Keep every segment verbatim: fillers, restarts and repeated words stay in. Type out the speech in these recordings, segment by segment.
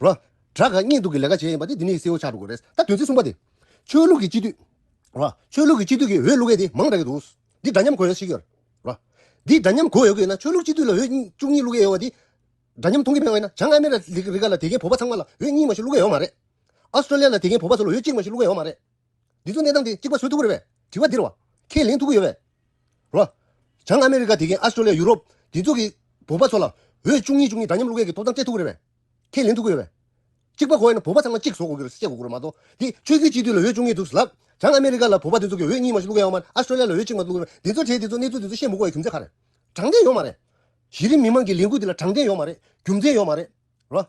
རོ། དགྲ་དགའ་གཉེན་སྡུག་གི་ལས་ཀ་བྱས་ཡིན་པ་དེ་འདི་ནས་གསལ་བོ་ཆགས་འགྲོ་གི་རེད། ད་དོན་ཚན་གསུམ་པ་དེ། ཆོས་ལུགས་ཀྱི་སྤྱི་འཐུས། རོ། ཆོས་ལུགས་ཀྱི་སྤྱི་འཐུས་ཀྱི་འོས་བླུག་མཁན་དེ་མང་དྲགས་ཀྱི་འདུག་འདི་འདྲ་མཉམ་དགོས་ཡ་ཞིག་ཡོད་རེད། རོ། འདི་འདྲ་མཉམ་དགོས་ཡོད་ཀྱི་ཡོད་ན་ཆོས་ལུགས་སྤྱི་འཐུས་ལ་འོས་གཉིས་བཅུ་གཉིས་བླུག་གི་ཡོད་པ་དེ། འདྲ་མཉམ་མཐོང་གི་མེད་པ་ཡིན་ན་བྱང་ཨ་མེ་རི་ཀ་ལ་དེ་གའི་བོད་པ་ཚང་མ་ལ་འོས་གཉིས་མ་ཞིག་བླུག་གི་ཡོད་མ་རེད། ཨོ་སི་ཀྲོ་ལི་ཡ་ལ་དེ་གའི་བོད་པ་ཚོ་ལ་འོས་གཅིག་མ་ཞིག་བླུག་གི་ཡོད་མ་རེད། འདི་ཚོ་གནས་སྟངས་དེ་གཅིག་པ་བཟོ་ཐུབ་ཀྱི་རེད་པས། དྲི་བ་འདི་རེད་བ། ཁས་ལེན་ཐུབ་ཀྱི་ཡོད་པས། རོ། བྱང་ཨ་མེ་རི་ཀ་དེ་གའི་ཨོ་སི་ཀྲོ་ལི་ཡ་ཡུ་རོབ་འདི་ཚོ་གི་བོད་པ་ཚོ་ལ་འོས་བཅུ་གཉིས་བཅུ་གཉིས་འདྲ་མཉམ་བླུག་ཡས་ཀྱི་ཐོབ་ཐང་སྤྲད་ཐུབ་ཀྱི་རེད་པས། ཁས་ལེན་ཐུབ་ཀྱི་ཡོད་པས། གཅིག་པ་དགོས་ཡིན་ན་བོད་པ་ཚང་མ་གཅིག་བཟོ་དགོས་ཀྱི་རེད་ཟེར་དགོས་ཀྱི་རེད་མ་གཏོགས། འདི་ཆོས་བརྒྱུད་སྤྱི་འཐུས་ལ་འོས་བཅུ་གཉིས་འདུག་ཟེར་ལབ། བྱང་ཨ་མེ་རི་ཀ་ལ་བོད་པ་དེ་ཚོ་གི་འོས་གཉིས་མ་ཞིག་བླུག་གི་ཡོད་མ་རེད། ཨོ་སི་ཀྲོ་ལི་ཡ་ལ་འོས་གཅིག་མ་བླུག་གི་ཡོད་མ་རེད། འདི་ཚོ་བྱས་འདི་ཚོ་གནས་ཚུལ་འདི་ཚོ་བཤད་མི་དགོས་པའི་རྒྱུ་མཚན་ག་རེད། དྲང་བདེན་ཡོད་མ་རེད། གཞི་རིམ་མི་མང་གི་ལས་འགུལ་འདི་ལ་དྲང་བདེན་ཡོད་མ་རེད། རྒྱུ་མཚན་ཡོད་མ་རེད། རོ།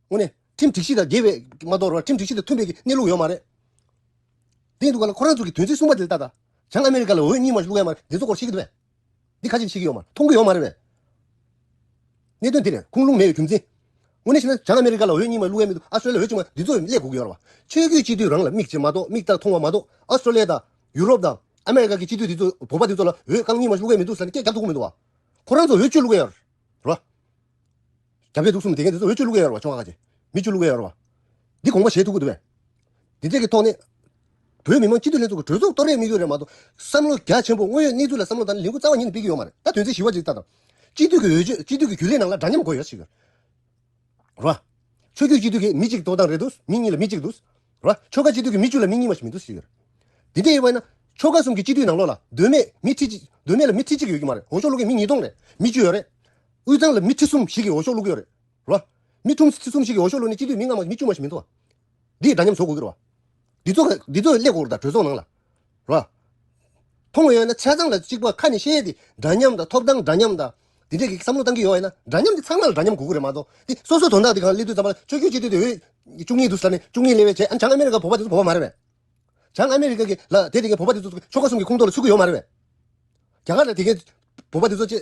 དངོས་གནས་ཁྲིམས་སྒྲིག་གཞི་དང་འགལ་བའི་མ་གཏོགས་རོ། ཁྲིམས་སྒྲིག་གཞི་དང་མཐུན་པའི་གནས་ལུགས་ཡོད་མ་རེད། དེ་འདུག་ག་ལ་ཁོ་རང་ཚོ་གི་དོན་ཚན་གསུམ་པ་དེ་ལ་ལྟ་ད། བྱང་ཨ་མེ་རི་ཀ་ལ་འོས་གཉིས་མ་ཞིག་བླུག་ཡ་མ་རེད། འདི་ཚོ་སྐོར་ཤེས་ཀྱི་འདུག་པས། འདི་ཁ་ཅིག་ཤེས་ཀྱི་ཡོད་མ་རེད། མཐོང་གི་ཡོད་མ་རེད་པས། གནད་དོན་འདི་རེད། ཁུངས་ལུང་མེད་པའི་རྒྱུ་མཚན། དངོས་གནས་བྱས་ན་བྱང་ཨ་མེ་རི་ཀ་ལ་འོས་གཉིས་མ་བླུག་ཡ་མི་འདུག་ཨ་སི་ཀྲོ་ལི་ཡ་འོས་གཅིག་མ་འདི་ཚོ་སླེབས་དགོས་ཀྱི་ཡོད་རེད་བ། ཆོས་བརྒྱུད་སྤྱི་འཐུས་རང་ལ་མིག་ཅིག་མ་གཏོགས་མིག་ལྟ་མཐོང་བ་མ་གཏོགས་ཨོ་སི་ཀྲོ་ལི་ཡ་དང་ཡུ་རོབ་དང་ཨ་མེ་རི་ཀ་གི་སྤྱི་འཐུས་འདི་ཚོ་བོད་པ་འདི་ཚོ་ལ་འོས་རྐང་གཉིས་མ་ཞིག་བླུག་ཡ་མི་འདུག་ཟེར་ནས་སྐད་རྒྱབ་ཐུབ་ཀྱི་མི་འདུག་བ། ཁོ་རང་ཚོ་འོས་བཅུ་བླུག་ཡ་ཡོད་རེད་བ། རྒྱབ་ལས་འདུག་གསུམ་དེ་གས་འདི་ཚོ་འོས་བཅུ་བླུག་ཡ་ཡོད་རེད་བ། ཆུང་བ་ཁ་ཅིག་མི་བཅུ་བླུག་ཡ་ཡོད་རེད་བ། འདི་དགོངས་པ་བཞེས་ཐུབ་ཀྱི་འདུག་པས། འདི་འདྲས་ཀྱི་ཐོག་ནས། བོད་མི་མང་སྤྱི་འཐུས་ལྷན་ཚོགས་ཀྱི་གྲོས་ཚོགས་གཏོར་ཡས་དམིགས་ཡུལ་རེད་མ་གཏོགས། བསམ་བློ་རྒྱ་ཆེན་པོ་དངོས་ཡོད་གནས་ཚུལ་ལ་བསམ་བློ་བཏང་ནས་ལས་འགུལ་རྩ་བ་ཉིད་ནས་སྤེལ་གྱི་ཡོད་མ་རེད། ད་དོན་ཚན་བཞི་པ་ཅིག་ལྟ་དང་། སྤྱི་འཐུས་ཀྱི་འོས་ཆོས་སྤྱི་འཐུས་ཀྱི་རྒྱུན་ལས་ནང་ལ་འདྲ་མཉམ་དགོས་ཡོད་ཞིག་ཡོད་རེད་བ། ཆོས་བརྒྱུད་སྤྱི་འཐུས་ཀྱི་མི་གཅིག་ཐོབ་ཐང་རེད་འདུག་མི་གཉིས་ལ་མི་གཅིག་འདུག་རེད་བ། ཆོལ་ཁ་སྤྱི་འཐུས་ཀྱི་མི་བཅུ་ལ་མི་གཉིས་མ་ཞིག་མི་འདུག་ཞིག་ཡོད་རེད། འདི་འདྲ་ཡོད་པ་ཡིན་ན། ཆོལ་ཁ་གསུམ་གྱི་སྤྱི་འཐུས་ནང་ལོགས་ལ་མདོ་སྨད་མི་ཁྲི་གཅིག་མདོ་སྨད་ལ་མི་ཁྲི་གཅིག་ཡོད་ཀྱི་མ་རེད། འོས་ཤོག་བླུག་མཁན་མི་ཉིས་སྟོང་རེད། མི་བཅུ་ཡོད་རེད། དབུས་གཙང་ལ་མི་ཁྲི་གསུམ་ཞིག་གིས་འོས་ཤོག་བླུག་གི་ཡོད་རེད། རེད་བ། མི་ཁྲུམ་ཁྲི་གསུམ་ཞིག་གིས་འོས་ཤོག་བླུགས་ནས་སྤྱི་འཐུས་མི་ལྔ་མ་མི་བཅུ་མ་ཞིག་མི་འདུག་བ། འདི་འདྲ་མཉམ་བཟོ་དགོས་ཀྱི་རེད་བ། འདི་ཚོ་འདི་ཚོ་སླེབས་དགོས་རེད་ད་གྲོས་ཚོགས་ནང་ལ། རེད་བ། མཐོང་བ་ཡོད་ན་ཆ་ཚང་ལ་གཅིག་པ་ཁ་ནས་བཤད་དེ་འདྲ་མཉམ་དང་ཐོབ་ཐང་འདྲ་མཉམ་དང་། འདི་འདྲས་ཀྱི་བསམ་བློ་བཏང་གི་ཡོད་ཡིན་ན་འདྲ་མཉམ་དེ་ཚང་མ་ལ་འདྲ་མཉམ་དགོས་ཀྱི་རེད་མ་གཏོགས། དེ་སོ་སོ་དོན་དག་དེ་གང་སླེབས་དུས་ཙམ་པ་ལ་ཆོས་བརྒྱུད་སྤྱི་འཐུས་དེ་འོས་བཅུ་གཉིས་འདུག་ཟེར་ནས་བཅུ་གཉིས་སླེབས་པའི་རྗེས་ཨ་བྱང་ཨ་མེ་རི་ཀའི་བོད་པ་དེ་ཚོ་བོད་པ་མ་རེད་པས། བྱང་ཨ་མེ་རི་ཀ་གི་ལ་དེ་དེ་གའི་བོད་པ་དེ་ཚོ་ཆོལ་ཁ་གསུམ་གྱི་ཁོངས་གཏོགས་ལ་ཚུད་ཀྱི་ཡོད་མ་རེད་པས། རྒྱ་གར་ལ་དེ་གའི་བོད་པ་དེ་ཚོ་ཅེ།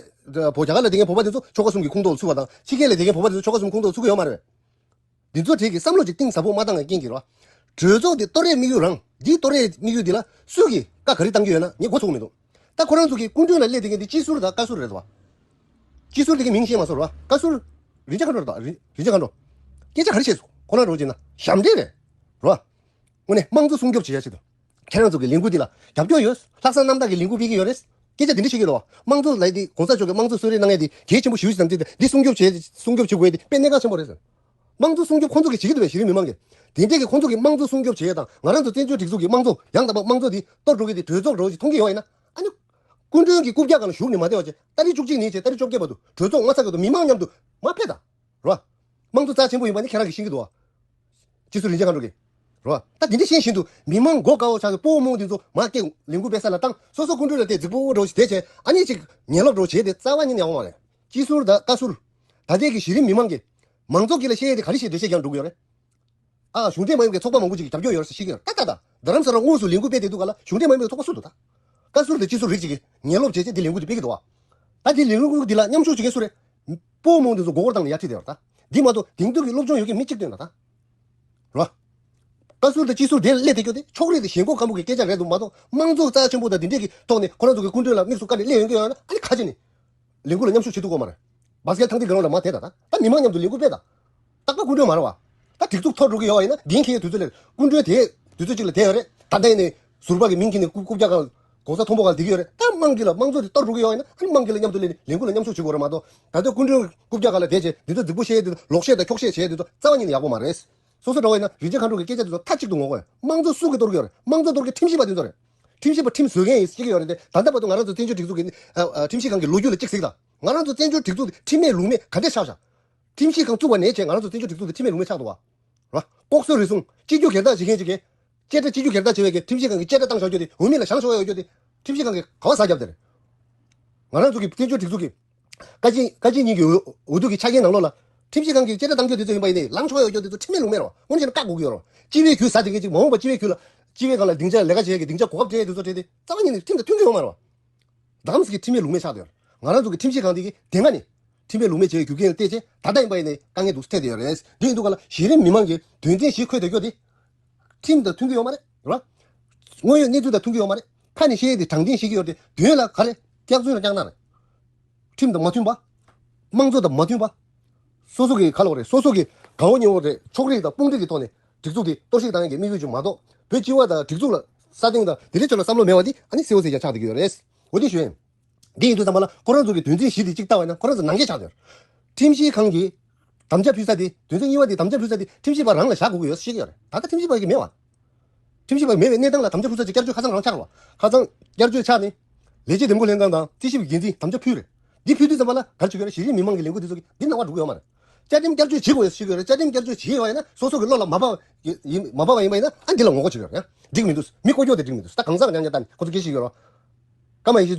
བོད་རྒྱ་གར་ལ་དེ་གའི་བོད་པ་དེ་ཚོ་ཆོལ་ཁ་གསུམ་གྱི་ཁོངས་གཏོགས་ལ་ཚུད་པ་དང་ཕྱི་རྒྱལ་ལ་དེ་གའི་བོད་པ་དེ་ཚོ་ཆོལ་ཁ་གསུམ་ཁོངས་གཏོགས་ལ་ཚུད་ཀྱི་ཡོད་མ་རེད་པས། འདི་ཚོ་གྲས་ཀྱི་བསམ་བློ་ཅིག་གཏིང་ཟབ་པོ་མ་བཏང་བའི་རྐྱེན་གྱིས་རེད་བ། གྲོས་ཚོགས་འདི་གཏོར་ཡས་དམིགས་ཡུལ་རང་འདིའི་གཏོར་ཡས་དམིགས་ཡུལ་འདི་ལ་སུ་གིས་བཀའ་ག་རེ་བཏང་གི་ཡོད་ན་ངས་མགོ་ཚོས་ཀྱི་མི་འདུག་ད་ཁོ་རང་ཚོ་གི་སྐུ་མགྲོན་ལ་སླེབས་བསྡད་མཁན་འདི་སྤྱི་ཟུར་དང་བཀའ་ཟུར་རེད་བ། སྤྱི་ཟུར་དེ་གའི་མིང་ཤེས་མ་སོང་རེད་བ། བཀའ་ཟུར། རིན་ཆེན་མཁའ་འགྲོ་རེད་བ། རིན་རིན་ཆེན་མཁའ་འགྲོ། སྐད་ཆ་ག་རེ་བཤད་སོང་ཁོ་རང་རོགས་བྱས་ན་ཞབས་འདྲེན་རེད། རེད་བ། དངོས་གནས་དམངས་གཙོ་སྲུང་སྐྱོབ་བྱེད་ཡ་ཆེད་དུ། ཁྱེད་རང་ཚོ་གི་ལས་འགུལ་འདི་ལ་རྒྱབ་སྐྱོར་ཡོད། ལྷག་བསམ་རྣམ་དག་གི་ལས་འགུལ་སྤེལ་གྱི་ཡོད་རེད། སྐད་ཆ་འདི་འདྲ་བཤད་ཀྱི་འདུག་བ། དམངས་གཙོ་ལབ་དེ་གོང་ས་མཆོག་གིས་དམངས་གཙོ་གསོལ་རས་གནང་ཡས་དེ་གལ་ཆེན་པོ་ཞེ་པོ་ཞིག་བསམ་སྟེ་འདི་སྲུང་སྐྱོབ་བྱེད་སྲུང་སྐྱོབ་བྱེད་དགོས་ཡས་དེ་དཔེ་གནད་འགག་ཆེན་པོ་རེད་ཟེར། དམངས་གཙོ་སྲུང་སྐྱོབ་ཁོང་ཚོ་གིས་བྱེད་ཀྱི་འདུག་བས་གཞི་རིམ་མི་མང་གིས། དེ་འདྲས་ཀྱི་ཁོང་ཚོ་གིས་དམངས་གཙོ་སྲུང་སྐྱོབ་བྱེད་ཡས་དང་ང་རང་ཚོ་བཙན་བྱོལ་སྒྲིག་འཛུགས་ཀྱི་དམངས་གཙོ་ཡང་དག་པ་དམངས་གཙོ་དེ་གཏོར་འགྲོ་གི་དེ་གྲོས་ཚོགས་འདྲ་བོ་ཞིག་མཐོང་གི་ཡོད་ཡིན་ན། ཨ་ནི། སྐུ་མགྲོན་གྱི་རྐུབ་བཀྱག་སྒང་ལ་བཞུགས་ནས་མ་བསྡད་པ་བྱས་ཏ་རིག་བཅུ་གཅིག་ནས་བྱས་ཏ་རིག་བཅོ་བརྒྱད་བར་དུ་གྲོས་ཚོགས་དངངས་འཚབ་སྐབས་དུ་མི་མང་མཉམ་དུ་མར་ཕེབས་དང་། རོ། དམངས་གཙོ་རྩ་ཆེན་པོ་ཡིན་པ་ནི་ཁྱེད་རང་གིས་ཤེས་ཀྱི་འདུག་བ། སྤྱི་ཟུར་རིན་ཆེན་མཁའ་འགྲོ་གིས། རོ། ད་དེ་འདྲ་ཤེས་བཞིན་དུ་མི་མང་མགོ་དཀར་བོ་ཆགས་ཏེ་སྤོ་བོ་རྨོངས་དེ་ཚོ་མར་སྐད་ལས་འགུལ་སྤེལ་ས་ལ་བཏང་སོ་སོ་སྐུ་མགྲོན་ལ་བལྟས་རྫིག་པོ་འདྲ་བོ་ཞིག་བསྡད་བྱས་ཨ་ནི་ཅིག་ངན་སློབ་འདྲ་བོ་བྱས་ཏེ་རྩ་བ་ཉིད་ནས་ཡག་པོ་མ་རེད། སྤྱི་ཟུར་དང་བཀའ་ཟུར། ད་ལྟའི་གི་གཞི་རིམ་མི་མང་གིས། མང་ཚོགས་ཀྱི་ལ་བཤད་ཡས་དེ་ག་རེ་བཤད་འདོད་བཤད་ཀྱང་འགྲོ་གི་ཡོད་རེད། ཨ་གཞུང་འབྲེལ་མ་ཡིན་པའི་ཚོགས་པ་མང་པོ་ཅིག་གིས་རྒྱབ་སྐྱོར་ཡོད་རེད་ཟེར་བཤད་ཀྱི་ཡོད་རེད་ད་ད་ད། རྡ་རམ་ས་ལ་དངོས་སུ་ལས་འགུལ་སྤེལ་བསྡད་དུས་ག་ལ་གཞུང་འབྲེལ་མ་ཡིན་པའི་ཚོགས་པ་སུ་འདུག་ད། བཀའ་ཟུར་དང་སྤྱི་ཟུར་རིགས་ཅིག་གིས་ངན་སློབ་བྱས་བྱས་འདི་ལས་འགུལ་འདི་སྤེལ་གྱི་འདུག་བ། ད་འདི་ལས་འགུལ་འདི་ལ་མཉམ་ཞུགས་བྱེད་མཁན་སུ་རེད། སྤོ་བོ་རྨོངས་དེ་ཚོ་མགོ་སྐོར་བཏང་ནས་ཡར་ཁྲིད་བསྡད་ཡོད་རེད་ད། འདི་མ་གཏོགས་དེང་དུས་ཀྱི་སློབ་སྦྱོང་ཡོད་མཁན་མི་གཅིག་བཏོན་ན་ད། རོ། བཀའ་ཟུར་དང་སྤྱི་ཟུར་དེ་སླེབས་བསྡད་རྒྱུ་དེ་ཕྱོགས་རིས་དང་ཞེན་ཁོག་ཁམ་བུ་གི་སྐད་ཆ་རེད་འདུག་མ་གཏོགས་དམངས་གཙོ་རྩ་ཆེན་པོ་དང་འདི་འདྲས་ཀྱི་ཐོག་ནས་ཁོ་རང་ཚོ་གི་སྐུ་མགྲོན་ལ་དམིགས་སུ་བཀར་ནས་སླེབས་ཡོང་གི་ཡོད་ན་ཨ་ནི་ཁ་ཅིག་ནས། ལས་འགུལ་ལ་མཉམ་ཞུགས་བྱེད་ཐུབ་ཀྱི་ཡོད་མ་རེད། བཱ་སི་ཀལ་ཐང་ཐིག་གི་རང་ལ་མར་བསྡད་ད་ད། ད་མི་མང་མཉམ་དུ་ལས་འགུལ་སྤེལ་ད། རྟག་པར་སྐུ་མགྲོན་མ་རེད་བ། ད་སྒྲིག་འཛུགས་འཐོར་འགྲོ་གི་ཡོད་པ་ཡིན་ན་འདིའི་ཁེ་དུས་ཚོད་ལས་སྐུ་མགྲོན་དེ་དུས་ཚོད་གཅིག་ལ་བསྡད་ཡོད་རེད། ད་ལྟ་ཡིན་ནའི་ཟུར་པ་གི་མིང་ཁྱེར་ནས་རྐུབ་རྐུབ་བཀྱག་སྒང་གོང་ས་མཐོན་པོ་སྒང་ལ་བསྡད་ཀྱི་ཡོད་རེད། ད་དམངས་ཀྱི་ལ་དམངས་གཙོ་དེ་གཏོར་འགྲོ་གི་ཡོད་པ་ཡིན་ན་ཨ་ནི་དམངས་ཀྱི་ལ་མཉམ་དུ་སླེབས་ནས་ལས་འགུལ་ལ་མཉམ་ཞུགས་བྱེད་དགོས་རེད་མ་གཏོགས། ད་ལྟ་སྐུ་མགྲོན་རྐུབ་བཀྱག་སྒང་ལ་བསྡད་བྱས་འདི་ཚོ་རྫིག་པོ་བཤད་འདི་ཚོ་ལོག་བཤད་དང་འཁྱོག་བཤད་བྱས་འདི་ཚོ་རྩ་བ་ཉིད་ནས་ཡག་པོ་མ་རེད། སོ་སོ་འདྲ་བོ་ཡིན་ན་རིན་ཆེན་མཁའ་འགྲོ་གི་སྐད་ཆ་དེ་ཚོ་མཐའ་གཅིག་ཏུ་ངོ་རྒོལ། དམངས་གཙོ་སུ་གིས་གཏོར་གྱི་ཡོད་རེད། དམངས་གཙོ་གཏོར་མཁན་ཁྲིམས་ཞིབ་པ་དེ་ཚོ་རེད། ཁྲིམས་ཞིབ་པ་ཁྲིམས་བཟོ་མཁན་ཡིན་ཟེར་གྱི་ཡོད་རེད་དེ། ད་ལྟ་བར་དུ་ང་རང་ཚོ་བཙན་བྱོལ་སྒྲིག་འཛུགས་ཀྱི་ཨ་ཨ་ཁྲིམས་ཞིབ་ཁང་གི་ལོ་རྒྱུས་ལ་གཅིག་གཟིགས་དང་། ང་རང་ཚོ་བཙན་བྱོལ་སྒྲིག་འཛུགས་དེ་ཁྲིམས་མེད་ལུགས་མེད་ག་འདྲས་ཆགས་བཞག་ཁྲིམས་ཞིབ་ཁང་བཙུགས་པ་ནས་བྱས་ང་རང་ཚོ་བཙན་བྱོལ་སྒྲིག་འཛུགས་དེ་ཁྲིམས་མེད་ལུགས་མེད་ཆགས་འདུག་བ། ར། ལྐོག་ཟ་རུལ་སུངས་སྤྱི་རྒྱུ་སྒེར་བདག་བྱེད་མཁན་ཅིག་གིས། སྐད་སྒྲ་སྤྱི་རྒྱུ་སྒེར་བདག་བྱེད་པའི་གི་ཁྲིམས་ཞིབ་ཁང་གིས་བཅད་ཁྲ་བཏང་བཞག་རྒྱུ་དེ་འོས་མི་ལ་བཞེངས་ཆོག་ཡོད་རྒྱུ་དེ། ཁྲིམས་ཞིབ་ཁང་གིས་ག་བ་ཟ་བརྒྱབ་དེ་རེད། ང་རང་ཚོ་གི་བཙན་བྱོལ་སྒྲིག་འཛུགས་ཀྱི། བཀའ་སྤྱི་བཀའ་སྤྱི་གཉིས་ཀྱི་འོས་འོས་བསྡུ་གི་ཆ་རྐྱེན་ནང་ལོགས་ལ། ཁྲིམས་ཞིབ་ཁང་གིས་བཅད་ཁྲ་བཏང་རྒྱུ་དེ་ཚོ་ཡིན་པ་ཡིན་ནའི་ལངས་ཆོག་ཡོད་རྒྱུ་དེ་ཚོ་ཁྲིམས་མེད་ལུགས་མེད་རེད་བ། དངོས་གནས་བྱས་ན་བཀག་དགོས་ཀྱི་ཡོད་རེད་བ། སྤྱི་པའི་བརྒྱུད་ཟ་དེ་གས་ཅིག་མ་འོངས་པ་སྤྱི་པའི་བརྒྱུད་ལ། སྤྱི་པའི་སྒང་ལ་སྡིངས་ཆ་ལས་ཀ་བྱེད་ཀྱི་སྡིངས་ཆ་གོ་སྐབས་སྤྲད་དེ་ཚོ་སྤྲད་དེ་རྩ་བ་ཉིད་ནས་ཁྲིམས་དང་མཐུན་གྱི་ཡོད་མ་རེད་བ། རྡ་རམ་ས་ལ་ཁྲིམས་མེད་ལུགས་མེད་ཆགས་བསྡད་ཡོད་རེད། ང་རང་ཚོ་གི་ཁྲིམས་ཞིབ་ཁང་དེ་གིས་དེ་སྔ་ནས་ཁྲིམས་མེད་ལུགས་མེད་བྱས་པའི་རྒྱུ་རྐྱེན་ལ་བལྟས་བྱས་ད་ལྟ་ཡིན་པ་ཡིན་ནའི་དཀའ་ངལ་འདུག་སེ་འཕྲད་བསྡད་ཡོད་རེད། དེ་ཡིན་དུས་ག་ལ་གཞི་རིམ་མི་མང་གིས་དོན་ཚན་བཞི་འཁོད་བསྡད་རྒྱུ་དེ། ཁྲིམས་དང་མཐུན་གྱི་ཡོད་མ་རེད་ར། དངོས་ཡོད་གནས་ཚུལ་དང་མཐུན་གྱི་ཡོད་མ་རེད། ཁ་ནས་བཤད་ཡས་དེ་དྲང་བདེན་བཤད་ཀྱི་ཡོད་རེད། དོན་ལ་ག་རེ། སྐྱག་རྫུན་ལ་སྐྱག་ནག་རེད། ཁྲིམས་དང་མ་མཐུན་པ། དམངས་གཙོ་དང་མ་མཐུན་པ། སོ་སོ་གི་ག་ལ་བ་རེད། སོ་སོ་གི་ གང་བོ་ཉེ་བོ་རེད། ཕྱོགས་རིས་དང་དཔུང་རིས་ཀྱི་ཐོག་ནས་སྒྲིག་འཛུགས་དེ་གཏོར་བཤིག་བཏང་ཡག་གི་དམིགས་ཡུལ་ཅིག་མ་གཏོགས། བོད་སྤྱི་བ་དང་སྒྲིག་འཛུགས་ལ་སྲ་བརྟན་དང་དེ་འདྲའི་ཕྱོགས་ལ་བསམ་བློ་མེད་པ་འདི་ཨ་ནི་གསལ་བོ་གསལ་རྐྱང་ཆགས་བསྡད་ཀྱི་ཡོད་རེད། འོ་དེ་ཞུ་ཡིན། འདི་ཡིན་དུས་ཙམ་པ་ལ་ཁོ་རང་ཚོ་གི་དོན་ཚན་བཞི་དེ་གཅིག་ལྟ་བ་ཡིན་ན་ཁོ་རང་ཚོ་ནང་འགལ་ཆགས་བསྡད་ཡོད། ཁྲིམས་ཞིབ་ཁང་གིས་དམ་བཅའ་ཕུལ་ས་དེ། དོན་ཚན་གཉིས་པ་དེ་དམ་བཅའ་ཕུལ་ས་དེ་ཁྲིམས་ཞིབ་པ་རང་ལ་བཞག་དགོས་ཀྱི་ཡོད་ཤེས་ཀྱི་ཡོད་རེད། ད་ལྟ་ཁྲིམས་ཞིབ་པ་གི་མེད་པ། ཁྲིམས་ཞིབ་པ་མེད་པའི་གནས་སྟངས་ལ་དམ་བཅའ་ཕུལ་ས་ཅིག་བསྐྱར་བཅོས་ཁ་སང་རང་ཆགས་རོགས། ཁ་སང་བསྐྱར་བཅོས་ཆགས་ནས། ལས་བྱེད་འདེམས་བསྐོ་ལྷན་ཁང་དང་རྩིས་ཞིབ་འགན་འཛིན་དམ་བཅའ་ཕུལ་རེད། འདི་ཕུལ་དུས་ཙམ་པ་ལ་ག་རེ་བྱེད་ཀྱི་ཡོད་རེད། གཞི་རིམ་མི་མང་གི་ལས་འགུལ་འདི་ཚོ་གིས་འདི་སྣང་བ་འགྲོ་གི་ཡོད་མ་རེད། བཅའ་ཁྲིམས་བསྐྱར་བཅོས་བྱེད་དགོས་ཡོད་ཤེས་ཀྱི་ཡོད་རེད། བཅའ་ཁྲིམས་བསྐྱར་བཅོས་བྱེད་ཡོད་པ་ཡིན་ན་སོ་སོ་གི་བློ་ལ་མ་བབས་ཡིན། མ་བབས་པ་ཡིན་པ་ཡིན་ན་ཨ་འདི་ལ་ངོ་རྒོལ་བྱེད་ཀྱི་ཡོད་རེད། འགྲིག་མི་འདུག་མི་བསྐོ་རྒྱུ་དེ་འགྲིག་མི་འདུག་ད་གང་ཟག་ཉག་ཉག་ད་ནི་ཁོ་ཚོ་སྐད་ཆ་བཤད་ཀྱི་ཡོད་རེད། ཀརྨ་ཡེ་ཤེས་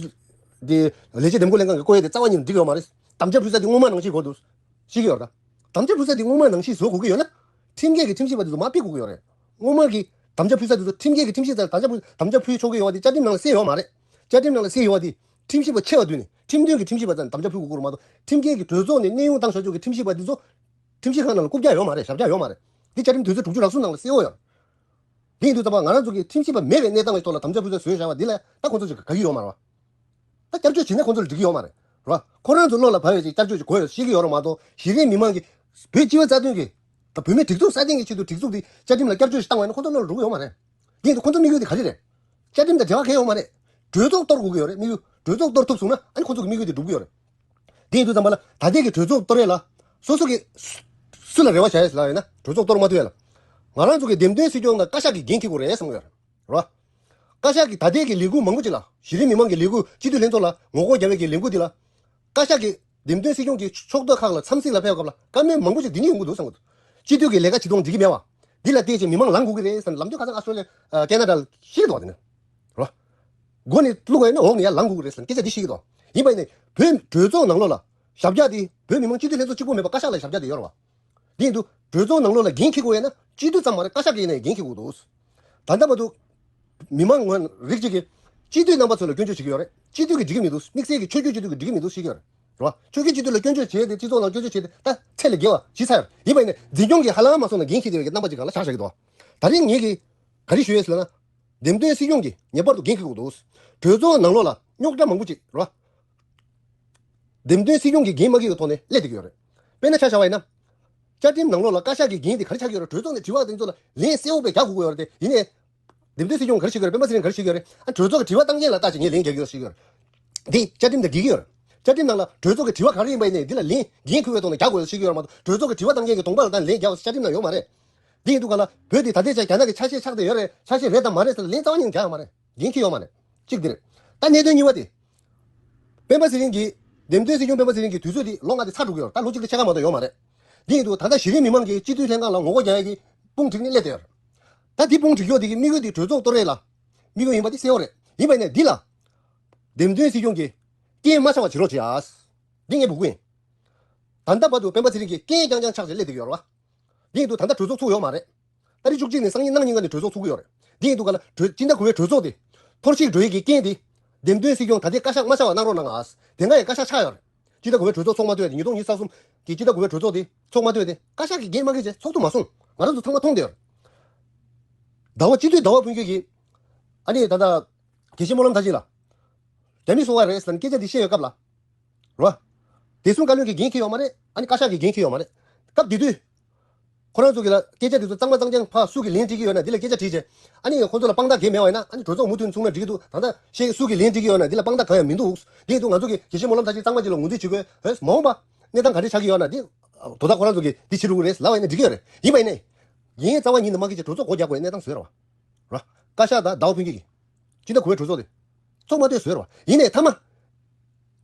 འདི་ལས་བྱེད་འདེམས་བསྐོ་ལྷན་ཁང་གི་བསྐོ་ཡས་དེ་རྩ་བ་ཉིད་ནས་འགྲིག་ཡོད་མ་རེད། དམ་བཅའ་ཕུལ་ས་དེ་སྔོན་མ་ནང་བཞིན་དགོས་འདུག་ཤེས་ཀྱི་ཡོད་རེད། ད་དམ་བཅའ་ཕུལ་ས་དེ་སྔོན་མ་ནང་བཞིན་བཟོ་དགོས་ཀྱི་ཡོད་ན། ཁྲིམས་འགལ་གྱི་ཁྲིམས་ཞིབ་པ་དེ་ཚོ་མར་ཕུད་དགོས་ཀྱི་ཡོད་རེད། སྔོན་མ་གི་དམ་བཅའ་ཕུལ་ས་དེ་ཚོ་ཁྲིམས་འགལ་གྱི་ཁྲིམས་ཞིབ་པ་དམ་བཅའ་ཕུལ་དམ་བཅའ་ཕུལ་ཆོག་གི་ཡོད་པ་དེ་བཅའ་ཁྲིམས་ནང་ལ་གསལ་ཡོད་མ་རེད། བཅའ་ཁྲིམས་ནང་ལ་གསལ་ཡོད་པ་དེ་ཁྲིམས་ཞིབ་པ་ཆེ་བ་བསྡུས་ནས་ཁྲིམས་མཐུན་གྱི་ཁྲིམས་ཞིབ་པ་ཚོ་དམ་བཅའ་ཕུལ་དགོས་ཀྱི་ཡོད་རེད་མ་གཏོགས། ཁྲིམས་འགལ་གྱི་གྲོས་ཚོགས་ནས་གནས་དབྱུང་བཏང་བཞག་ཆོག་གི་ཁྲིམས་ཞིབ་པ་དེ་ཚོ་ཁྲིམས་ཞིབ་ཁང་ནང་ལ་བཀུག་རྒྱུ་ཡོད་མ་རེད། ཞབས་བཀྱག་ཡོད་མ་རེད། འདི་བཅའ་ཁྲིམས་དོན་ཚན་དྲུག་ཅུ་རེ་གསུམ་ནང་ལ་གསལ་པོ་ཡོད་རེད། དེ་ཡིན་དུས་ཙམ་པ་ང་རང་ཚོ་གིས་ཁྲིམས་ཞིབ་པ་མེད་པའི་གནས་སྟངས་ཀྱི་ཐོག་ལ་དམ་བཅའ་ཕུལ་ཚུལ་བཟོས་བཞག་པ་འདི་ལ་ད་ཁོང་ཚོ་ཅིག་དགའ་གི་ཡོད་མ་རེད་བ། ད་བསྐྱར་བཅོས་བྱས་ན་ཁོང་ཚོ་ལ་འགྲིག་གི་ཡོད་མ་རེད་བ། ཁོ་རང་ཚོ་བློ་ལ་བབས་ཡས་ཅིག་བསྐྱར་བཅོས་ཅིག་དགོས་ཡོད་ཤེས་ཀྱི་ཡོད་རེད་མ་གཏོགས། གཞི་རིམ་མི་མང་གིས་བོད་སྤྱི་བའི་རྩ་དོན་གྱི་ད་བོད་མིའི་སྒྲིག་འཛུགས་སྲ་བརྟན་གྱི་ཆེད་དུ་སྒྲིག་འཛུགས་འདི་བཅའ་ཁྲིམས་ལ་བསྐྱར་བཅོས་ཤིག་བཏང་བ་ཡིན་ན་ཁོང་ཚོ་བློ་ལ་འགྲོ་གི་ཡོད་མ་རེད། དེ་ཡིན་དུས་ཁོང་ཚོའི་དམིགས་ཡུལ་དེ་ག་རེ་རེད། བཅའ་ཁྲིམས་དང་འབྲེལ་བ་གང་ཡང་ཡོད་མ་རེད། གྲོས་ཚོགས་གཏོར་དགོས་ཀྱི་ཡོད་རེད། དམིགས་ཡུལ་གྲོས་ཚོགས་གཏོར་ཐུབ་སོང་ན་ཨ་ནི་ཁོང་ཚོ་གི་དམིགས་ཡུལ་དེ་འགྲུབ་ཀྱི་ཡོད་རེད། དེ་ཡིན་དུས་ཙམ་པ་ལ་ད་ལྟའི་གི་གྲོས་ཚོགས་གཏོར་ཡས་ལ་སོ་སོ་གི་སུ་སུ་ལ་རེ་བ་བཞག་ཡས་ལ་ཡིན་ན་གྲོས་ཚོགས་གཏོར་མ་ཐུབ་ཡས་ལ། ང་རང་ཚོ་གི་འདེམས་ཐོན་སྲིད་སྐྱོང་དང་བཀའ་ཤག་གི་འགན་འཁྱེར་དགོས་རེད་བསམ་གི་ཡོད་རེད། རེད་བ། བཀའ་ཤག་གི་ད་ལྟའི་གི་ལས་འགུལ་མང་པོ་ཅིག་ལ་གཞི་རིམ་མི་མང་གི་ལས་འགུལ་སྤྱི་འཐུས་ལྷན་ཚོགས་ལ་ངོ་རྒོལ་རྒྱག་པའི་གི་ལས་འགུལ་འདི་ལ། བཀའ་ཤག་གི་འདེམས་ཐོན་སྲིད་སྐྱོང་གི་ཕྱོགས་གཏོགས་ཁག་ལ་འཚམས་གཟིགས་ལ་ཕེབས་སྐབས་ལ་བཀའ་མོལ་མང་པོ་ཅིག་འདི་ནས་ཡོང་གི་འདུག་བསམ་གི་འདུག་སྤྱི་འཐུས་ཀྱི་ལས་ཀ་བྱེད་སྟངས་འགྲིག་གི་མེད་བ། འདི་ལ་བལྟས་བྱས་མི་མང་ལངས་དགོས་ཀྱི་རེད་བསམ་ནས་ལམ་སྟོན་ཁ་སང་ཨ་སི་ཊོ་ལི་ཡ། ཨ། ཁེ་ན་ཌ་ལ་ཤེས་ཀྱི་འདུག་བ། དེ་ནས། རོ། མགོ་ནས་བླུག་པ་ཡིན་ན་འོག་ནས་ཡར་ལངས་དགོས་ཀྱི་རེད་ཟེར་སྐད་ཆ་འདི་བཤད་ཀྱི་འདུག་ཡིན་པ་ཡིན་ནའི་བོད་གྲོས་ཚོགས་ནང་ལོགས་ལ་ཞབས་བཀྱག་དེ་བོད་མི་མང་སྤྱི་འཐུས་ལྷན་ཚོགས་གཅིག་པོ་མེད་པར་བཀའ་ཤག་ལ་ཞབས་བཀྱག་དེ་ཡོད་རེད་བ། དེ་ཡིན་དུས་གྲོས་ཚོགས་ནང་ལོགས་ལ་འགན་འཁྱེར་དགོས་ཡོད་ན་སྤྱི་འཐུས་ཙམ་མ་རེད། བཀའ་ཤག་གིས་ཡིན་ནའི་འགན་འཁྱེར་དགོས་འདུག་ད་ལྟ་བར་དུ་མི་མང་ངོས་རིགས་གཅིག་གིས་སྤྱི་འཐུས་རྣམ་པ་ཚོ་ལ་སྐྱོན་བརྗོད་བྱེད་ཀྱི་ཡོད་རེད། སྤྱི་འཐུས་ཀྱིས་འགྲིག་གི་མི་འདུག་དམིགས་བསལ་གྱི་ཆོས་བརྒྱུད་སྤྱི་འཐུས་ཀྱིས་འགྲིག་གི་མི་འདུག་ཞུ་གི་ཡོད་རེད། རེད་བ། ཆོས་བརྒྱུད་སྤྱི་འཐུས་ལ་སྐྱོན་བརྗོད་བྱས་ཏེ་སྤྱི་ཚོགས་ནང་སྐྱོན་བརྗོད་བྱས་ཏེ་ད་ཚད་ལས་བརྒལ་བ་ཇི་ཚ་ཡོད་རེད། ཡིན་པ་ཡིན་ནའི་འཛིན་སྐྱོང་གིས་ཧ་ལམ་མ་སོང་ན་འགན་འཁྱེར་བསྡད་པའི་གི་རྣམ་པ་ཅིག་སྒང་ལ་བཞག་བཞག་གི་འདུག་ད་རིང་ངེད་ཀྱིས་ག་རེ་ཞུ་ཡས་ཟེར་ལབ་ན། འདེམས་ཐོན་སྲིད་སྐྱོང་གིས་ངེས་པར་དུ་འགན་འཁྱེར་དགོས་འདུག་གྲོས་ཚོགས་ནང་ལོགས་ལ་རྙོག་དྲ་མང་པོ་ཅིག་རེད་བ། འདེམས་ཐོན་སྲིད་སྐྱོང་གིས་འགན་མ་འཁྱེར་བའི་ཐོག་ནས་སླེབས་བསྡད་ཀྱི་ཡོད་རེད། དཔེར་ན་ཆ་བཞག་པ་ཡིན་ན། བཅའ་ཁྲིམས་ནང་ལོགས་ལ་བཀའ་ཤག་གི་འགན་དེ་ག་རེ་ཆགས་ཀྱི་ཡོད་རེད། གྲོས་ཚོགས་ནས་དྲི་བ་དེ་ཚོ་ལ་ལན་གསལ་པོ་བས་རྒྱག་དགོས་ཀྱི་ཡོད་རེད་དེ། ཡིན་ནའི། འདེམས་ཐོན་སྲིད་སྐྱོང་ག་རེ་བྱེད་ཀྱི་ཡོད་རེད། སྤེན་པ་ཚེ་རིང་ག་རེ་བྱེད་ཀྱི་ཡོད་རེད། ཨ། གྲོས་ཚོགས་ཀྱི་དྲི་བ་བཏང་མཁན་ལ་བལྟས་བྱས་ངས་ལན་རྒྱག་གི་ཡོད་ཟེར་གྱི་ཡོད་རེད། འདི་བཅའ་ཁྲིམས་དང་འགལ་གྱི་ཡོད་རེད། བཅའ་ཁྲིམས་ནང་ལ་གྲོས་ཚོགས་ཀྱི་དྲི་བ་ག་རེ་ཡིན་པ་ཡིན་ནའི་འདི་ལ་ལན་འགན་འཁུར་བའི་ཐོག་ནས་རྒྱག་དགོས་ཟེར་གྱི་ཡོད་རེད་མ་གཏོགས། གྲོས་ཚོགས་ཀྱི་དྲི་བ་བཏང་མཁན་གྱི་གདོང་པ་ལ་བལྟས་ནས་ལན་རྒྱག་དགོས་ཟེར་བཅའ་ཁྲིམས་ནང་ཡོད་མ་རེད། འདི་ཡིན་དུས་ག་ལ་བོད་འདི་ད་ལྟའི་ཆར་རྒྱ་ནག་གི་ཆ་ཤས་ཆགས་བསྡད་ཡོད་རེད། ཆ་ཤས་རེད་དམ་མ་རེད་ཟེར་ལན་རྩ་བ་ཉིད་ནས་རྒྱག་ཡོད་མ་རེད། འགན་འཁྱེར་ཡོད་མ་རེད། གཅིག་འདི་རེད། ད་གནད་དོན་གཉིས་པ་དེ། སྤེན་པ་ཚེ་རིང་གིས། འདེམས་ཐོན་སྲིད་སྐྱོང་སྤེན་པ་ཚེ་རིང་གི་དུས་ཚོད་དེ་ལོ་ལྔ་དེ་ཚར་འགྲོ་གི་ཡོད་རེད། ད་ལོ་གཅིག་ལས་ཕྱེད་ཀ་མ་གཏོགས་ཡོད་མ་རེད། འདི་ཡིན་དུས་ད་ལྟ་གཞི་རིམ་མི་མང་གིས་སྤྱི་འཐུས་ལྷན་ཁང་ལ་ངོ་རྒོལ་རྒྱག་ཡག་གི་དཔུང་བསྒྲིགས་ནས་སླེབས་བསྡད་ཡོད་རེད། ད་འདི་དཔུང་བསྒྲིགས་ཡོད་དེ་གི་དམིགས་ཡུལ་དེ་གྲོས་ཚོགས་གཏོར་ཡས་ལ་དམིགས་ཡུལ་ཡིན་པ་དེ་གསལ་པོ་རེད། ཡིན་པ་ཡིན་ནའི་འདི་ལ། འདེམས་ཐོན་སྲིད་སྐྱོང་གིས་རྐྱེན་མ་ཆགས་པ་བྱེད་རོགས་བྱེད་ཨ། འདི་ངས་འབོད་སྐུལ་ཡིན། ད་ལྟ་བར་དུ་སྤེན་པ་ཚེ་རིང་གིས་རྐྱེན་རྐྱང་རྐྱང་ཆགས་བྱས་སླེབས་བསྡད་ཀྱི་ཡོད་རེད་བ། འདི་ཡིན་དུས་ད་ལྟ་གྲོས་ཚོགས་ཚུགས་ཡོད་མ་རེད། ཏ་རིག་བཅུ་གཅིག་ནས་སང་ཉིན་གནངས་ཉིན་ག་ནས་གྲོས་ཚོགས་ཚུགས་ཀྱི་ཡོད་རེད། འདི་ཡིན་དུས་ག་ལ་གྲོས་སྤྱི་ཟླ་དགུ་པའི་གྲོས་ཚོགས་དེ་འཐོར་ཞིག་འགྲོ་ཡས་ཀྱི་རྐྱེན་དེ། འདེམས་ཐོན་སྲིད་སྐྱོང་ད་ལྟའི་བཀའ་ཤག་མ་ཆགས་པ་གནང་རོགས་གནང་ཨ། དེ་སྔ་ཡང་བཀའ་ཤག་ཆགས་ཡོད་རེད། སྤྱི་ཟླ་དགུ་པའི་གྲོས་ཚོགས་ཚོགས་མ་ཐུབ་ཡས་དེ་ཉིས་སྟོང་ཉི་ཤུ་རྩ་གསུམ་གི་སྤྱི་ཟླ་དགུ་པའི་གྲོས་ཚོགས་དེ་ཚོགས་མ་ཐུབ་ཡས་དེ་བཀའ་ཤག་གིས་འགན་མ་འཁྱེར་བྱས་ཚོགས་ཐུབ་མ་སོང་། ང་རང་ཚོ་ཚང་མ་མཐོང་བསྡད་ཡོད་རེད། ཟླ་བ་སྤྱི་འཐུས་ཟླ་བ་ཕུན་སྐྱིད་ཀྱིས། ཨ་ནི་ད་ལྟ། དགེ་བཤེས་སྨོན་ལམ་མཐར་ཕྱིན་ལ། རྒྱ་མི་གསོ་བ་རེད་ཟེར་ནས་སྐད་ཆ་འདི་བཤད་ཡོད་སྐབས་ལ། རོ། བདེ་སྲུང་བཀའ་བློན་གྱིས་འགན་འཁྱེར་ཡོད་མ་རེད། ཨ་ནི་བཀའ་ཤག་གིས་འགན་འཁྱེར་ཡོད་མ་རེད། སྐབས་དེ་དུས། ཁོ་རང་ཚོ་གི་ལ་སྐད་ཆ་དེ་ཚོ་གཙང་མ་གཙང་རྐྱང་ཕར་སུ་གིས་ལན་སྤྲད་ཀྱི་ཡོད་ན་འདི་ལ་སྐད་ཆ་དྲིས་བྱས། ཨ་ནི་ཁོ་ཚོ་ལ་དཔང་རྟགས་གང་ཡང་མེད་པ་ཡིན་ན། ཨ་ནི་གྲོས་ཚོགས་མུ་མཐུད་ཚུགས་ན་འགྲིག་གི་འདུག་ད་ལྟ་ཤེས་སུ་གིས་ལན་སྤྲད་ཀྱི་ཡོད་ན་འདི་ལ་དཔང་རྟགས་གང་ཡང་མི་འདུག་དེ་ཡིན་དུས་ང་ཚོ་གིས་དགེ་བཤེས་སྨོན་ལམ་མཐར་ཕྱིན་གཙང་མ་ཅིག་ལ་ངོས་འཛིན་བྱེད་དགོས། ཧེ། མ་འོངས་པ་གནས་སྟངས་ག་འདྲ་ཆགས་ཀྱི་ཡོད་ན་འདི། དོ་བདག་ཁོ་རང་ཚོ་གིས་འདི་བྱེད་རུ་གི་རེད་ལབ་པ་ཡིན་ན་འགྲིག་གི་ཡོད་རེད། ཡིན་པ་ཡིན་ནའི། ཡིན་རྩ་བ་ཉིད་ནས་མ་འཁྱེར་བྱས་གྲོས་ཚོགས་སྒོ་རྒྱག་དགོས་གནས་སྟངས་བཟོས་རེད་བ། ར། བཀའ་ཤག་དང་ཟླ་བ་ཕུན་སྐྱིད་ཀྱིས། སྤྱི་ཟླ་དགུ་པའི་གྲོས་ཚོགས་དེ། ཚོགས་མ་ཐུབ་བཟོས་རེད་བ། ཡིན་ནའི་མཐའ་མ།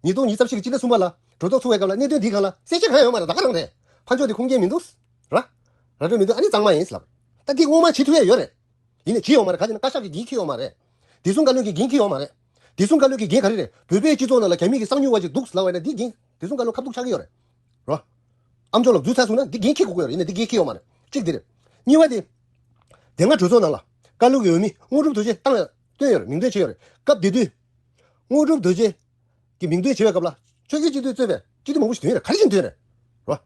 ཉིས་སྟོང་ཉི་ཤུ་རྩ་གཅིག་གི་སྤྱི་ཟླ་གསུམ་པ་ལ་གྲོས་ཚོགས་ཚུགས་པའི་སྐབས་ལ་གནད་དོན་འདིའི་སྒང་ལ་གསལ་བཤད་གང་ཡང་ཡོད་མ་རེད། ད་ག་རང་རེད། ཕར་ཕྱོགས་དེ་ཁུངས་སྐྱེལ་མི་འདུག་ར། ར་སྤྲོད་མི་འདུག་ཨ་ནི་གཙང་མ་ཡིན་ལབ། ད་འདི་སྔོན་མ་བྱེད་ཐུབ་ཡ་ཡོད་རེད། ཡིན་ནའི་བྱེད་ཡོད་མ་རེད། ག་ཅི་ན་བཀའ་ཤག་གིས་འགན་འཁྱེར་ཡོད་མ་རེད། བདེ་སྲུང་བཀའ་བློན་གྱིས་འགན་འཁྱེར་ཡོད་མ་རེད། བདེ་སྲུང་བཀའ་བློན་གྱི་འགན་ག་རེ་རེད། བོད་པའི་སྤྱི་ཚོགས་ནང་ལ་རྒྱ་མི་གི་གསང་ཉུལ་བ་ཅིག་འདུག་ལབ་པ་ཡིན་ན་འདི་འགན་བདེ་སྲུང་བཀའ་བློན་ཁ་ཐུག་ཆགས་ཀྱི་ཡོད་རེད། རོ། ཨ་མཆོག་ལ་འཛུལ་ཚར་སོང་ན་འདི་འགན་འཁྱེར་དགོས་ཀྱི་ཡོད་རེད། ཡིན་ནའི་འདི་འགན་འཁྱེར་ཡོད་མ་རེད། གཅིག་འདི་རེད། གཉིས་པ་དེ། དེ་སྔ་གྲོས་ཚོགས་ནང་ལ་བཀའ་བློན་གྱི་འོས་མི་དངོས་གྲུབ་རྡོ་རྗེ་བཏང་ཡ་བཏོན་ཡོད་རེད། མིང་འདོན་བྱས་ཡོད་རེད། སྐབས་དེ་དུས། དངོས་གྲུབ་རྡོ་རྗེ་གི་མིང་འདོན་བྱེད་པའི་སྐབས་ལ་ཆོས་བརྒྱུད་སྤྱི་འཐུས་གཙོས་པའི་སྤྱི་འཐུས་མང་པོ་ཞིག་ཐོན་ཡོད་རེད། ག་རེ་བྱས་ནས་ཐོན་ཡོད་རེད། རོ།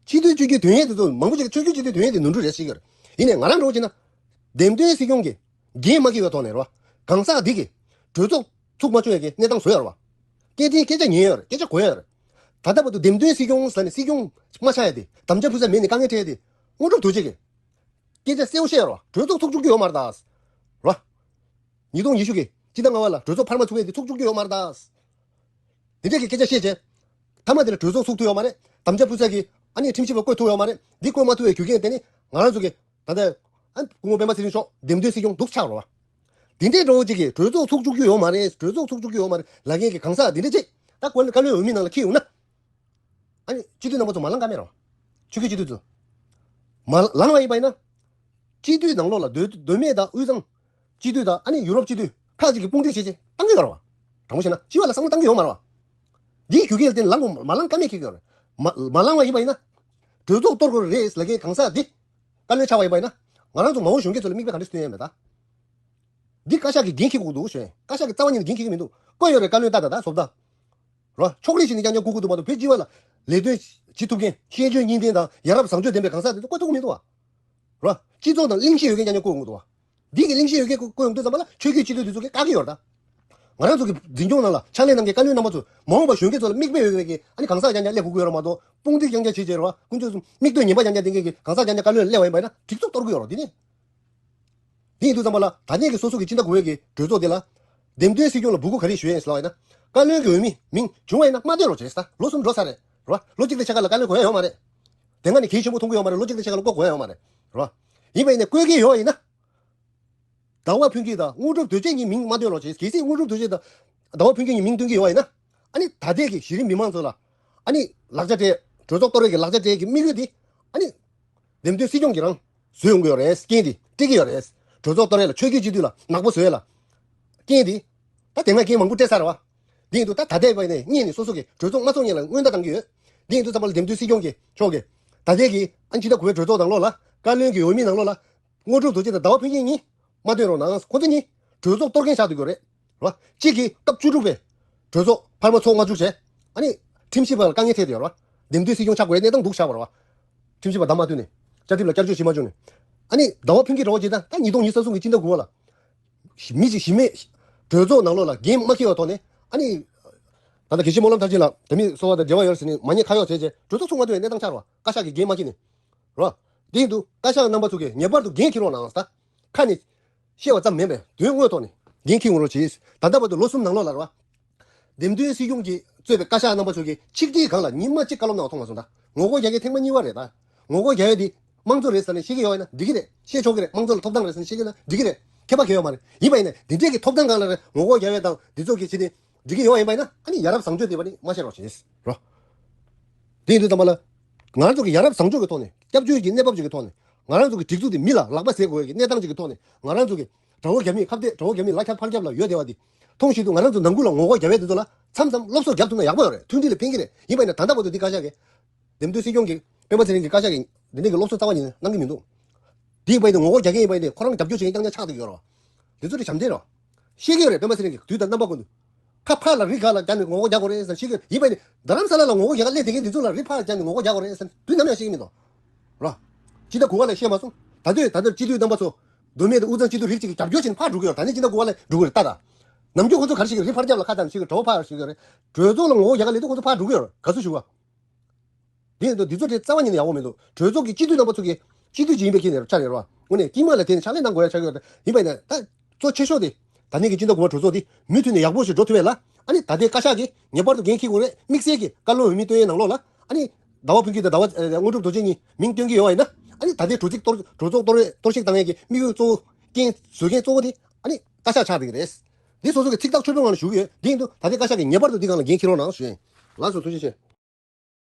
སྤྱི་འཐུས་ཆོས་བརྒྱུད་ཐོན་ཡས་དེ་ཚོ་མང་པོ་ཞིག་ཆོས་བརྒྱུད་སྤྱི་འཐུས་ཐོན་ཡས་དེ་ནོར་འཁྲུལ་རེད་ཟེར་གྱི་ཡོད་རེད། ཡིན་ནའི་ང་རང་འདྲ་བོ་བྱས་ན། འདེམས་ཐོན་སྲིད་སྐྱོང་གིས་འགན་མ་འཁྱེར་བའི་ཐོག་ནས་རོ། གང་ཟག་འདི་གིས་གྲོས་ཚོགས་ཚུགས་མ་བཅུག་ཡས་ཀྱི་གནས་སྟངས་བཟོས་ཡོད་རེད་བ། སྐད་འཕྲིན་སྐད་ཆ་ཉན་ཡོད་རེད། སྐད་ཆ་གོ་ཡོད་རེད། ད་ལྟ་བར་དུ་འདེམས་ཐོན་སྲིད་སྐྱོང་ཟེར་ནས་སྲིད་སྐྱོང་མ་ཆགས་ཡས་དེ། དམ་བཅའ་ཕུལ་ས་མེད་ནས་དཀའ་ངལ་འཕྲད་ཡས་དེ། དངོས་གྲུབ་རྡོ་རྗེ་གིས་སྐད་ཆ་གསལ་པོ་བཤད་ཡོད་རེད་བ། གྲོས་ཚོགས་ཚུགས་བཅུག་གི་ཡོད་མ་རེད་ད། རེད་བ། ཉིས་སྟོང་ཉི་ཤུ་གི་སྤྱི་ཟླ་ལྔ་པ་ལ་གྲོས་ཚོགས་འཕར་མ་ཚུགས་ཡས་དེ་ཚུགས་བཅུག་གི་ཡོད་མ་རེད་ད། དེ་འདྲས་ཀྱི་སྐད་ཆ་བཤད་བྱས། མཐའ་མ་དེ་ལ་གྲོས་ཚོགས་ཚུགས་ཐུབ་ཡོད་མ་རེད། དམ་བཅའ་ཕུལ་ས་གི་ཨ་ནི་ཁྲིམས་ཞིབ་པ་བསྐོ་ཐུབ་ཡོད་མ་རེད། འདི་བསྐོ་མ་ཐུབ་པའི་རྒྱུ་རྐྱེན་དེ་ནི་ང་རང་ཚོ་གི་ད་ལྟ་ཨ་སྐུ་ངོ་སྤེན་པ་ཚེ་རིང་མཆོག་འདེམས་ཐོན་སྲིད་སྐྱོང་སྡུག་ཆགས་རེད་བ། དེ་འདྲས་འདྲ་བོ་ཅིག་གིས་གྲོས་ཚོགས་ཚུགས་བཅུག་རྒྱུ་ཡོད་མ་རེད། གྲོས་ཚོགས་ཚུགས་བཅུག་རྒྱུ་ཡོད་མ་རེད་ལབ་མཁན་གྱི་གང་ཟག་འདི་འདྲས་ཅིག་ད་བཀའ་བློན་འོས་མི་ནང་ལ་འཁྱེར་ཡོང་ན། ཨ་ནི་སྤྱི་འཐུས་རྣམ་པ་ཚོ་མ་ལངས་ཀ་མེད་རོ། ཆོལ་ཁའི་སྤྱི་འཐུས་ཚོ། མ་ལངས་པ་ཡིན་པ་ཡིན་ན། སྤྱི་འཐུས་ནང་ལོགས་ལ་མདོ་མདོ་སྨད་དང་དབུས་གཙང་སྤྱི་འཐུས་དང་ཨ་ནི་ཡུ་རོབ་སྤྱི་འཐུས་ཁག་ཅིག་གིས་དཔུང་སྒྲིག་བྱས་བྱས་བཏང་གི་ཡོད་རེད་བ། དྲང་པོ་བཤད་ན་སྤྱི་བ་ལ་བསམ་བློ་བཏང་གི་ཡོད་མ་རེད་བ། འདིའི་རྒྱུ་རྐྱེན་ལ་བརྟེན་ལངས་དགོས་མ་ལངས་ཀ་མེད་ཁེལ་གི་ཡོད་རེད། མ་མ་ལངས་པ་ཡིན་པ་ཡིན་ན། གྲོས་ཚོགས་གཏོར་དགོས་རེད་ལབ་མཁན་གང་ཟག་འདི། བཀའ་བློན་ཆགས་པ་ཡིན་པ་ཡིན་ན། ང་རང་ཚོ་མ་འོངས་གཞོན་སྐྱེས་ཚོ་ལ་མིག་དཔེ་ག་འདྲ་སྟོན་ཡས་མེད་ད། འདི་བཀའ་ཤག་གིས་འགན་འཁྱེར་དགོས་འདུག་ཞུ་ཡིན། བཀའ་ཤག་གིས་རྩ་བ་ཉིད་ནས་འགན་འཁྱེར་གྱི་མི་འདུག་བསྐོས་ཡོད་རེད། བཀའ་བློན་ཏག་ཏག་ད་བཟོ་ལྟ། རོ། ཕྱོགས་རིས་བྱས་ནས་རྐྱང་རྐྱང་བསྐོ་དགོས་འདུག་མ་གཏོགས་བོད་སྤྱི་པ་ལ་ལས་དོན་བྱེད་ཐུབ་མཁན་ཤེས་འཇོན་གཉིས་ལྡན་དང་ཡ་རབས་བཟང་སྤྱོད་ལྡན་པའི་གང་ཟག་དེ་ཚོ་བསྐོ་ཐུབ་མི་འདུག་བ། རོ། སྤྱི་ཚོགས་དང་གླེང་གཞི་ཡོད་མཁན་རྐྱང་རྐྱང་བསྐོ་དགོས་འདུག་བ། འདི་གི་གླེང་གཞི་ཡོད་མཁན་བསྐོ་བསྐོ་ཡོང་དུས་ཙམ་པ་ལ་ཆོལ་ཁའི་སྤྱི་འཐུས་དེ་ཚོ་གིས་བཀག་གི་ཡོད་རེད་ད། ང་རང་ཚོ་གི་འཛིན་སྐྱོང་ནང་ལ་ཕྱག་ལས་གནང་མཁན་བཀའ་བློན་རྣམ་པ་ཚོས་མ་འོངས་པ་གཞོན་སྐྱེས་ཚོ་ལ་མིག་དཔེ་ཡོད་མཁན་གྱི་ཨ་ནི་གང་ཟག་རྐྱང་རྐྱང་སླེབས་དགོས་ཀྱི་ཡོད་རེད་མ་གཏོགས་དཔུང་སྒྲིག་རྐྱང་རྐྱང་བྱེད་བྱེད་རེད་བ། ཀུན་སྤྱོད་གསུམ་མིག་ལྟོས་ངན་པ་རྐྱང་རྐྱང་ལྡན་མཁན་གྱི་གང་ཟག་རྐྱང་རྐྱང་བཀའ་བློན་སླེབས་པ་ཡིན་པ་ཡིན་ན་སྒྲིག་འཛུགས་གཏོར་དགོས་ཡོད་རེད་འདི་ནི། དེ་ཡིན་དུས་ཙམ་པ་ལ་ད་ལྟའི་གི་སོ་སོ་གི་སྤྱི་ཟླ་དགུ་པའི་གི་གྲོས་ཚོགས་དེ་ལ། འདེམས་ཐོན་སྲིད་སྐྱོང་ལ་འབོད་སྐུལ་ག་རེ་ཞུ་ཡིན་ཟེར་བ་ཡིན་ན། བཀའ་བློན་གྱི་འོས་མི་མིང་བྱུང་བ་ཡིན་ན་མ་འདོན་རོགས་བྱེད་ཟེར། ལོ་གསུམ་འགྲོ་ཚར་རེད། རོ། ལོ་གཅིག་དང་ཕྱེད་ཀ་ལ་བཀའ་བློན་གོ་ཡ་ཡོད་མ་རེད། དེ་སྔ་ནས་གལ་ཆེན་པོ་མཐོང་གི་ཡོད་མ་རེད། ལོ་གཅིག་དང་ཕྱེད་ཀ་ལ་བསྐོ་ཡ་ཡོད་མ་རེད། རོ། ཡིན་པ་ཡིན་ན་བསྐོ་གི་ཡོད་པ་ཡིན་ན། ཟླ་བ་ཕུན་སྐྱིད་དང་དངོས་གྲུབ་རྡོ་རྗེ་གཉིས་མིང་མ་འདོན་རོགས་བྱེད། གལ་སྲིད་དངོས་གྲུབ་རྡོ་རྗེ་དང་ཟླ་བ་ཕུན་སྐྱིད་གཉིས་མིང་འདོན་གི་ཡོད་པ་ཡིན་ན། ཨ་ནི་ད་ལྟའི་གི་གཞི་རིམ་མི་མང་ཚོ་ལ། ཨ་ནི་ལག་ཆ་སྤྲད། གྲོས་ཚོགས་གཏོར་བའི་གི་ལག་ཆ་སྤྲད་ཀྱི་དམིགས་ཡུལ་དེ། ཨ་ནི། འདེམས་ཐོན་སྲིད་སྐྱོང་གིས་རང་བཟོས་ཡོང་གི་ཡོད་རེད། རྐྱེན་དེ་སྤྲད་ཀྱི་ཡོད་རེད། གྲོས་ཚོགས་གཏོར་ཡས་ལ་ཆོལ་ཁའི་སྤྱི་འཐུས་ལ་ནག་པོ་བཟོས་ཡས་ལ། རྐྱེན་དེ། ད་དེ་སྔ་རྐྱེན་མང་པོ་སྤྲད་ཚར་བ། དེ་ཡིན་དུས་ད་ད་ལྟའི་བར་ནས་སྔོན་ནས་སོ་སོ་གི་གྲོས་ཚོགས་མ་ཚོགས་སྔོན་ལ་སྔོན་བརྡ་བཏང་གི་ཡོད། དེ་ཡིན་དུས་ཙམ་པ་ལ་འདེམས་ཐོན་སྲིད་སྐྱོང་གི་ཕྱོགས་ཀྱི། ད་ལྟའི་གི་ཨ་ནི་སྤྱི་ཟླ་དགུ་པའི་གྲོས་ཚོགས་ནང་ལོགས་ལ། བཀའ་བློན་གྱི་འོས་མི་ནང་ལོགས་ལ། དངོས་གྲུབ་རྡོ་རྗེ་དང་ཟླ་བ་ཕུན་སྐྱིད་གཉིས། མ་འདོན་རོགས་གནང་། ཁོ་ཚོ་གཉིས། གྲོས་ཚོགས་གཏོར་མཁན་ཆགས་སྡོད་ཀྱི་ཡོད་རེད། རོ། གཅིག་གིས་སྐབས་བཅུ་དྲུག་པའི་གྲོས་ཚོགས་འཕར་མ་ཚོགས་མ་བཅུག་བྱས། ཨ་ནི། ཁྲིམས་ཞིབ་པ་ལ་དཀའ་ངལ་འཕྲད་བསྡད་ཡོད་རེད་བ། འདེམས་ཐོན་སྲིད་སྐྱོང་ཆགས་དགོས་གནས་སྟངས་འདུག་ཆགས་པ་རེད་བ། ཁྲིམས་ཞིབ་པ་བདམས་མ་ཐུབ་ནས། བཅའ་ཁྲིམས་ལ་བསྐྱར་བཅོས་བྱེད་མ་བཅུག་ནས། ཨ་ནི་ཟླ་བ་ཕུན་སྐྱིད་གྲོངས་པ་བྱས་ཙང་ད་ཉིས་སྟོང་ཉི་ཤུ་རྩ་གསུམ་གྱི་སྤྱི་ཟླ་དགུ་པ་ལ། མི་གཅིག་གཞི་མེད། གྲོས་ཚོགས་ནང་ལོགས་ལ་འགན་མ་འཁྱེར་བའི་ཐོག་ནས། ཨ་ནི། ད་ལྟ་དགེ་བཤེས་སྨོན་ལམ་མཐར་ཕྱིན་ལགས་དེ་མིན་སོ་པ་དང་འབྲེལ་བ་ཡོད་ཟེར་ནས་མ་ཉེས་ཁ་གཡོགས་བྱས་བྱས་གྲོས་ཚོགས་ཚུགས་མ་ཐུབ་པའི་གནས་སྟངས་ཆགས་རེད་བ། བཀའ་ཤག་གིས་འགན་མ་འཁྱེར་ནས། རོ། དེ་ཡིན་དུས་བཀའ་ཤག་རྣམ་པ་ཚོ་གིས་ངེས་པར་དུ་འགན་འཁྱེར་རོགས་གནང་ཟེར། ཁ་ནས་བཤད་པ་ཙམ་མིན་པས་དོན་དངོས་ཐོག་ནས་འགན་འཁྱེར་ཡོང་རོགས་གྱིས། ད་ལྟ་བར་དུ་ལོ་གསུམ་ནང་ལོགས་ལ་རེད་བ། འདེམས་ཐོན་སྲིད་སྐྱོང་གིས་གཙོས་པའི་བཀའ་ཤག་རྣམ་པ་ཚོ་གིས་ཆིག་སྒྲིལ་སྒང་ལ་ཉི་མ་གཅིག་བཀའ་སློབ་གནང་བ་མཐོང་མ་སོང་ད། ངོ་རྒོལ་རྒྱག་མཁན་ཐེངས་མ་གཉིས་པ་རེད་ད། ངོ་རྒོལ་རྒྱག་ཡས་དེ་དམངས་གཙོ་རེད་ཟེར་ནས་བཤད་ཀྱི་ཡོད་ན་འགྲིག་གི་རེད། བཤད་ཆོག་གི་རེད། དམངས་གཙོ་ལ་ཐོབ་ཐང་རེད་ཟེར་ནས་བཤད་ཀྱི་ཡོད་ན་འགྲིག་གི་རེད། ཁྱད་པར་གང་ཡང་ཡོད་མ་རེད། ཡིན་པ་ཡིན་ན་འདི་འདྲས་ཀྱི་ཐོབ་ཐང་སྒང་ལ་རེད། ངོ་རྒོལ་རྒྱག་ཡས་དང་འདི་ཚོ་གི་བྱས་ནས་འགྲིག་གི་ཡོད་པ་ཡིན་པ་ཡིན་ན། ཨ་ནི་ཡ་རབས་བཟང་སྤྱོད་ལྡན་པ་ནི་མ་བཤད་རོགས་བྱེད་རོ། དེ་ཡིན་དུས་ཙམ་པ་ལ། ང་ཚོ་གི་ཡ་རབས་བཟང་སྤྱོད་ཀྱི་ཐོག་ནས་སྐྱབས་བཅོལ་གྱི་གནས་བབ་ཅིག་གི་ཐོག་ནས་ང་རང་ཚོ་གི་སྒྲིག་འཛུགས་དེ་མི་ལ་ལག་པ་ཟེར་དགོས་ཀྱི་གནས་སྟངས་ཅིག་གི་ཐོག་ནས་ང་རང་ཚོ་གི་དགྲ་བོ་རྒྱ་མི་ཁ་གཏད་དགྲ་བོ་རྒྱ་མི་ལ་ཁྱབ་ཕར་ཁྱབ་ལ་ཡོད་བསྡད་པ་འདི་མཐོང་བཞིན་དུ་ང་རང་ཚོ་ནང་ཁུལ་ལ་ངོ་རྒོལ་རྒྱག་པའི་དེ་ཚོ་ལ་མཚམས་མཚམས་སློབ་གསོ་རྒྱག་ཐུབ་ན་ཡག་པོ་ཡོད་རེད། མཐུན་སྒྲིལ་ལ་ཕན་གྱི་རེད། ཡིན་པ་ཡིན་ན་ད་ལྟ་བར་དུ་འདི་བཀའ་ཤག་གིས་འདེམས་ཐོན་སྲིད་སྐྱོང་གི་སྤེན་པ་ཚེ་རིང་གི་བཀའ་ཤག་གིས་འདི་འདྲའི་གི་སློབ་གསོ་རྩ་བ་ཉིད་ནས་གནང་གི་མི་འདུག་འདི་ཡིན་པ་ཡིན་ན་ངོ་རྒོལ་རྒྱག་མཁན་ཡིན་པ་ཡིན་ན་ཁོ་རང་རྒྱབ་སྐྱོར་བྱེད་མཁན་རྐྱང་རྐྱང་ཆགས་བསྡད་ཀྱི་ཡོད་རེད་བ། འདི་ཚོ་དེ་ཞབས་འདྲེན་རེད་བ། ཤེས་ཀྱི་ཡོད་རེད། སྤེན་པ་ཚེ་རིང་གིས་དུས་དང་རྣམ་པ་ཀུན་ཏུ། ཁ་ཕར་ལ་རི་ཁ་ལ་བརྒྱབ་ནས་ངོ་རྒོལ་རྒྱག་དགོས་རེད་ཟེར་ཤེས་ཀྱི་ཡོད། ཡིན་པ་ཡིན་ན་རྡ་རམ་ས་ལ་ལ་ངོ་རྒོལ་རྒྱག་ག་སླེབས་བསྡད་མཁན་དེ་ཚོ་ལ་རི་ཕར་བརྒྱབ་ནས་ངོ་རྒོལ་རྒྱག་དགོས་རེད་ཟེར་དུས་ནམ་ཡང་ཤེས་ཀྱི་མི་འདུག་ར། སྤྱི་ཟླ་དགུ་པ་ལ་བཤད་མ་སོང་། ད་དུས་ད་དུས་སྤྱི་འཐུས་རྣམ་པ་ཚོ་མདོ་སྨད་དང་དབུས་གཙང་སྤྱི་འཐུས་རིགས་གཅིག་གིས་རྒྱབ་སྐྱོར་བྱས་ནས་ཕར་འགྲོ་གི་ཡོད་རེད། ད་ནི་སྤྱི་ཟླ་དགུ་པ་ལ་འགྲོ་གི་རེད་ལྟ་ད། ནམ་རྒྱུན་ཁོ་ཚོ་ག་རེ་བཤད་ཀྱི་རེད། རི་ཕར་རྒྱབ་ལ་ཁ་བརྡབ་བཤད་ཀྱི་རེད། གྲོས་ཚོགས་ལ་ངོ་རྒོལ་རྒྱག་ག་སླེབས་དུས་ཁོ་ཚོ་ཕར་འགྲོ་གི་ཡོད་རེད། ག་ཚོད་ཞུ་བ། དེ་ཡིན་དུས་འདི་ཚོ་དེ་རྩ་བ་ཉིད་ནས་ཡག་པོ་མི་འདུག་གྲོས་ཚོགས་ཀྱི་སྤྱི་འཐུས་རྣམ་པ་ཚོ་གིས་སྤྱི་འཐུས་ཅིག་ཡིན་པའི་ཁྱེད་ནས་ཆ་ནས་རེད་བ། དངོས་གནས་དཀྱིལ་མ་ལ་དེ་ནས་ཕྱག་ལས་གནང་དགོས་ཡ་ཆགས་ཡོད་རེད། ཡིན་པ་ཡིན་ན་ད་གཙོ་ཆེ་ཤོས་དེ་ད་ནས་ཀྱི་སྤྱི་ཟླ་དགུ་པ་གྲོས་ཚོགས་དེ་མུ་མཐུད་ནས་ཡག་པོ་ཞིག་འགྲོ་ཐུབ་པ་ལ། ཨ་ནི་ད་ལྟའི་བཀའ་ཤག་གིས་ངེས་པར་དུ་འགན་འཁྱེར་དགོས་རེད། དམིགས་བསལ་གྱི་བཀའ་བློན་འོས་མི་བཏོན་ཡའི་ནང་ལོགས་ལ་ཨ་ནི་ཟླ་བ་ཕུན་སྐྱིད་དང་ཟླ་བ་ཨ་དངོས་གྲུབ་རྡོ་རྗེ་གཉིས་མིང་བཏོན་གྱི་ཡོད་པ་ཡིན་ན། ཨ་ནི་ད་ལྟའི་གྲོས་ཚིག་གཏོར་གྲོས་ཚོགས་གཏོར་གཏོར་བཤིག་བཏང་ཡས་ཀྱི་དམིགས་ཡུལ་གཙོ་བོ་རྐྱེན་བཟོ་མཁན་གཙོ་བོ་དེ་ཨ་ནི་བཀའ་ཤག་ཆགས་བསྡད་ཀྱི་རེད། འདི་སོ་སོ་གི་ཚིག་ཐག་ཆོད་པོའི་ངང་ནས་ཞུ་གི་ཡོད། དེ་ཡིན་དུས་ད་ལྟའི་བཀའ་ཤག་གིས་ངེས་པར་དུ་འདི་སྒང་ལ་འགན་འཁྱེར་རོགས་གནང་ཞུ་ཡིན། ལགས་སོ། ཐུགས་རྗེ་ཆེ།